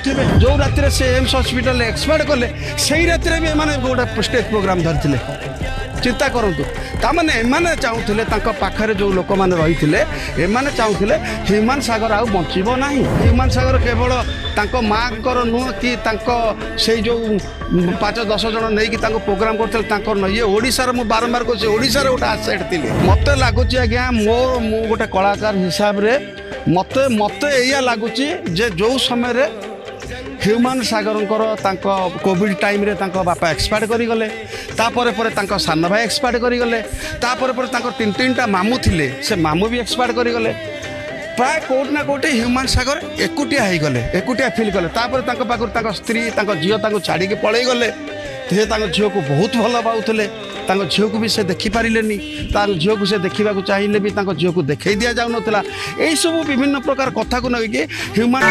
ଥିବେ। ଯେଉଁ ରାତିରେ ସେ ଏମ୍ସ ହସ୍ପିଟାଲରେ ଏକ୍ସପାୟାର୍ଡ କଲେ, ସେଇ ରାତିରେ ବି ଏମାନେ ଗୋଟେ ଷ୍ଟେଜ୍ ପ୍ରୋଗ୍ରାମ ଧରିଥିଲେ। ଚିନ୍ତା କରନ୍ତୁ, ତାମାନେ ଏମାନେ ଚାହୁଁଥିଲେ, ତାଙ୍କ ପାଖରେ ଯେଉଁ ଲୋକମାନେ ରହିଥିଲେ, ଏମାନେ ଚାହୁଁଥିଲେ ହ୍ୟୁମାନ ସାଗର ଆଉ ବଞ୍ଚିବ ନାହିଁ। ହ୍ୟୁମାନ ସାଗର କେବଳ ତାଙ୍କ ମାଆଙ୍କର ନୁହଁ କି ତାଙ୍କ ସେଇ ଯେଉଁ 5-10 ଜଣ ନେଇକି ତାଙ୍କୁ ପ୍ରୋଗ୍ରାମ କରୁଥିଲେ ତାଙ୍କର ନୁହଁ, ଇଏ ଓଡ଼ିଶାର, ମୁଁ ବାରମ୍ବାର କହୁଛି, ଓଡ଼ିଶାର ଗୋଟେ ଆସେଟ୍ ଥିଲେ। ମୋତେ ଲାଗୁଛି ଆଜ୍ଞା, ମୁଁ ଗୋଟେ କଳାକାର ହିସାବରେ ମୋତେ ଏଇଆ ଲାଗୁଛି ଯେ ଯେଉଁ ସମୟରେ ହ୍ୟୁମାନ ସାଗରଙ୍କର ତାଙ୍କ କୋଭିଡ଼ ଟାଇମ୍ରେ ତାଙ୍କ ବାପା ଏକ୍ସପାୟାର୍ଡ କରିଗଲେ, ତାପରେ ପରେ ତାଙ୍କ ସାନ ଭାଇ ଏକ୍ସପାୟାର୍ଡ କରିଗଲେ, ତାପରେ ପରେ ତାଙ୍କର ତିନି ତିନିଟା ମାମୁଁ ଥିଲେ, ସେ ମାମୁଁ ବି ଏକ୍ସପାୟାର୍ଡ କରିଗଲେ। ପ୍ରାୟ କେଉଁଠି ନା କେଉଁଠି ହ୍ୟୁମାନ ସାଗର ଏକୁଟିଆ ହେଇଗଲେ, ଏକୁଟିଆ ଫିଲ୍ କଲେ। ତାପରେ ତାଙ୍କ ପାଖରୁ ତାଙ୍କ ସ୍ତ୍ରୀ, ତାଙ୍କ ଝିଅ ତାଙ୍କୁ ଛାଡ଼ିକି ପଳେଇଗଲେ। ସେ ତାଙ୍କ ଝିଅକୁ ବହୁତ ଭଲ ପାଉଥିଲେ, ତାଙ୍କ ଝିଅକୁ ବି ସେ ଦେଖିପାରିଲେନି। ତାଙ୍କ ଝିଅକୁ ସେ ଦେଖିବାକୁ ଚାହିଁଲେ ବି ତାଙ୍କ ଝିଅକୁ ଦେଖେଇ ଦିଆଯାଉନଥିଲା। ଏଇସବୁ ବିଭିନ୍ନ ପ୍ରକାର କଥାକୁ ନେଇକି ହ୍ୟୁମାନ